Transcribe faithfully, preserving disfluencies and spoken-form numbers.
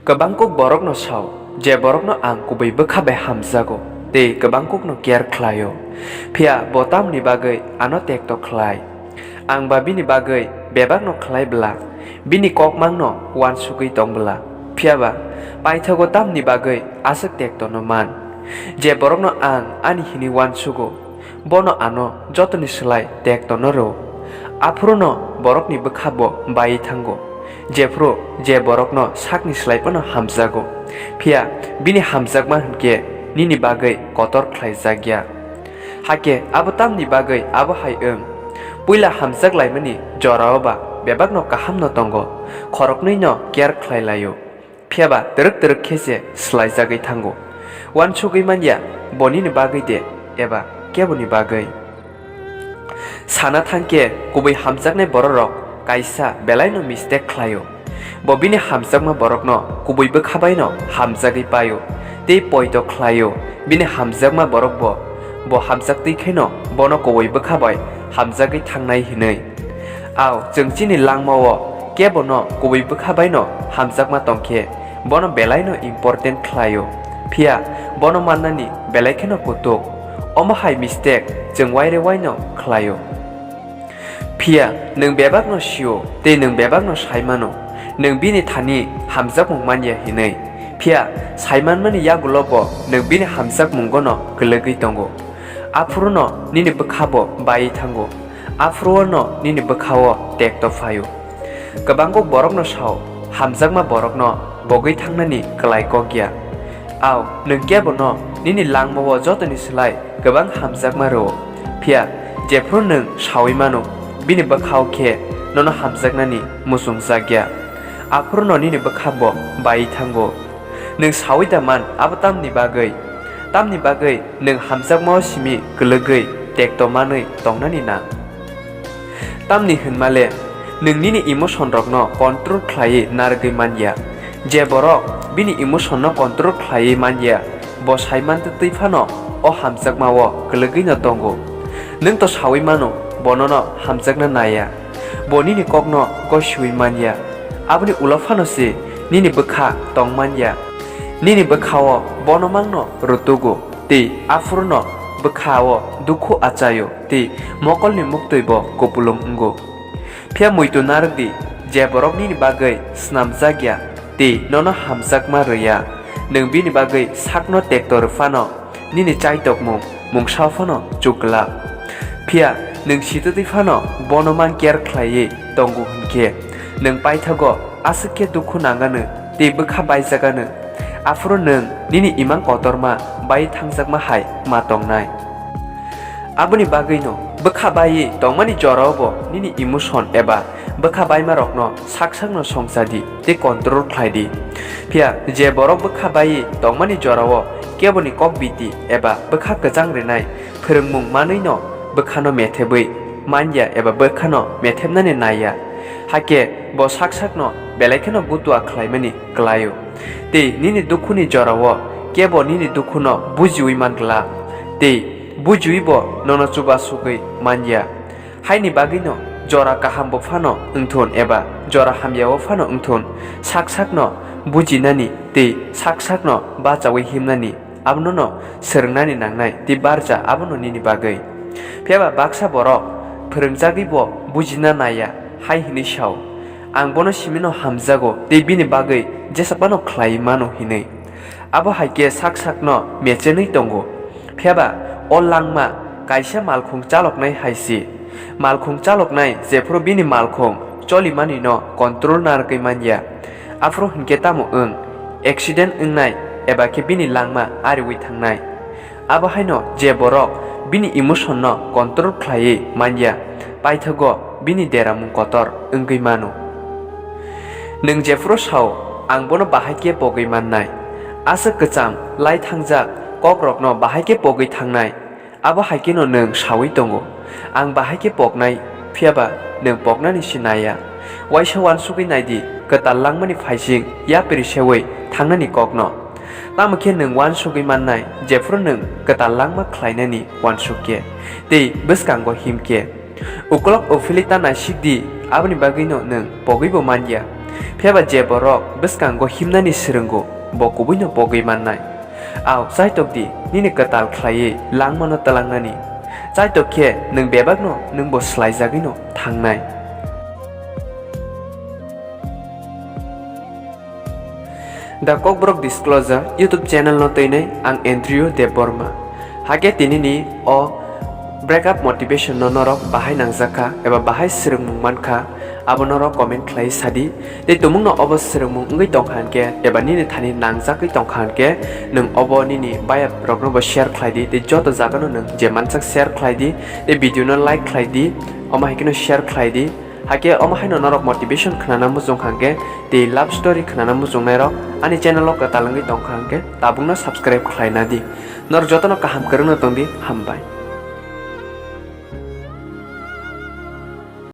Kwbangkuk borokno sao, je borokno ang kubui bwkha bai hamjago tei kwbangkukno care khlaio, phiya bo tamni bagwi ano tekto khlai? Ang ba bini bagwi bebakno khlai bwla, bini kokmangno uansugwi tong bwla, phiya ba paithago tamni bagwi aswk tektono man? Je borokno ang ani hwnwi uansugo, bono ano jotoni slai tektono rw. Aphuru'-no borokni bwkha bo baiwi thango, jephuru je borokno sakni slai phano hamjago, phiya bini hamjakma hwn khe nini bagwi kotor khlaijak ya. Hakhe abo tamni bagwi abo hai wng? Puila hamjak laimani jorao ba bebakno kahamno tongo, khoroknwino care khlai laio, phiya ba twrwk twrwk khe se slaijagwi thango. Uansugwi man ya bo nini bagwi de eba keboni bagwi. Sana thang khe, kubui hamjaknai bororok kaisa belaino mistake khlaio. Bo bini hamjakma borokno kubui bwkha baino hamjagwi paio tei poito khlaio, bini hamjakma borokbo bo hamjaktwi kheno bono kubui bwkha bai hamjagwi thangnai hwnwi. Ao, chwng chini langmao kebono kubui bwkha baino hamjakma tong khe, bono belaino important khlaio, phiya bono mannani belai kheno kutuk. Omo hai mistake chwng waire waino khlaio. Phiya nwng bebakno sio tei nwng bebakno sai mano, nwng bini thani hamjakmung man ya hwnwi. Phiya sai manmani yagulo bo nwng bini hamjakmungono kwlwgwi tongo. Aphuru'-no nini bwkha bo baiwi thango, aphuru'-no nini bwkha-o tekto phaio. Kwbangkuk borokno sao, hamjakma borokno bogwi thangnani kwlai kok ya. Ao, nwng kebono nini langmao jotoni slai kwbang hamjakma rw-o, phiya jephuru nwng saui mano, bini bwkha-o khe nono hamjaknani muchungjak ya, aphuru'-no nini bwkha bo baiwi thango. Nwng saui da man abo tamni bagwi? Tamni bagwi nwng hamjakmao simi kwlwgwi tekto manwi tongnani nang? Tamni hwnma le, nwng nini emotion rokno control khlaiwi narwgwi man ya. Je borok bini emotion no control khlaiwi man ya, bo sai mantwi twi phano o hamjakmao kwlwgwino tongo. Nwng to saui mano, bo nono hamjakna nai ya. Bo nini kokno gosiui man ya. Aboni ulo phano se nini bwkha tong man ya. Nini bwkha-o bono mangno rutugo, tei aphuru'-no bwkha-o dukhu achaio, tei mokolni muktwi bo kupulung wngo. Phiya muitu narwk di, je borok nini bagwi snamjak ya tei nono hamjakma rw ya, nwng bini bagwi sakno tekto rw phano, nini chaitokmung mungsa phano chuk glak. Phiya nwng sitwtwi phano bono mang care khlaiwi tongo hwn khe, nwng paithago aswk khe dukhu nanganw tei bwkha baijaganw, aphuru nwng nini imang kotorma bai thangjakma hai ma tongnai. Aboni bagwino bwkha baiwi tongmani jorao bo nini emotion eba bwkha baimarokno sak sakno songcha di tei control khlai di. Phiya je borok bwkha baiwi tongmani jorao keboni kok biti eba bwkha kwchang rinai phwrwngmung manwino bwkhano methebwi man ya eba bwkhano methebnani nai ya, hakhe bo sak sakno belai kheno gutua khlaimani klaio. Tei nini dukhuni jorao kebo nini dukhuno bujiui man glak, tei bujiui bo nono chubasugwi man ya. Haini bagwino jora kahambo phano wngthun eba jora hamyao phano wngthun, sak sakno bujinani tei sak sakno bachaui himnani abono no swrwngnani nangnai tei barja abono nini bagwi. Phiya ba baksa borok phwrwngjagwi bo bujina nai ya, hai hwnwi sao, "Ang bono simino hamjago tei bini bagwi jesa phano khlaiwi mano," hwnwi. Abo hai khe sak sakno mechenwi tongo. Phiya ba o langma kaisa malkhung chaloknai hai se. Malkhung chaloknai jephuru bini malkhung cholimanino control narwgwi man ya, aphuru hwn khe tamo wng, accident wngnai eba khe bini langma ariui thangnai. Abo haino je borok bini emotion no control khlaiwi man ya, paithago bini deramung kotor wngwi mano. Nwng jephuru sao, "Ang bono bahai khe pogwi mannai, aswk kwcham lai thangjak kokrokno bahai khe pogwi thangnai," abo hai kheno nwng saui tongo, "Ang bahai khe poknai," phiya ba nwng poknani se nai ya. Waisa uansugwi nai di, kwtal langmani phaising yapri seui thangnani kokno. Tamo khe nwng uansugwi mannai, jephuru nwng kwtal langma khlainani uansuk khe tei bwskango him khe. Ukolok uphilwi ta naisik di, aboni bagwino nwng pogwibo man ya. Phiyaba je borok bwskango himnani swrwngo, bo kubuino pogwi mannai. Au, chaitok di, nini kwtal khlaiwi langmano twlangnani. Chaitok khe nwng bebakno nwngbo swlaijagwino thangnai. The Kokborok Disclosure YouTube channel no twinai ang Andrew Debbarma. Hake tinini o breakup motivation no norok bahai nangjakha eba bahai swrwngmung mankha, abo norok comment khlai sadi. Tei tumungno obo swrwngmung wngwi tongkha hwnkhe eba nini thani nangjagwi tongkha hwnkhe, nwng obo nini bayap rokno bo share khlai di, tei joto jagano nwng je mansak share khlai di, tei video no like khlai di, omo hai kheno share khlai di. Hake omo haino norok motivation khnana muchung kha hwnkhe tei love story khnana muchungnai rok ani channel o kwtal wngwi tongkha hwnkhe tabukno subscribe khlaina di. Norok jotono kaham kwrwngno tongdi, hambai.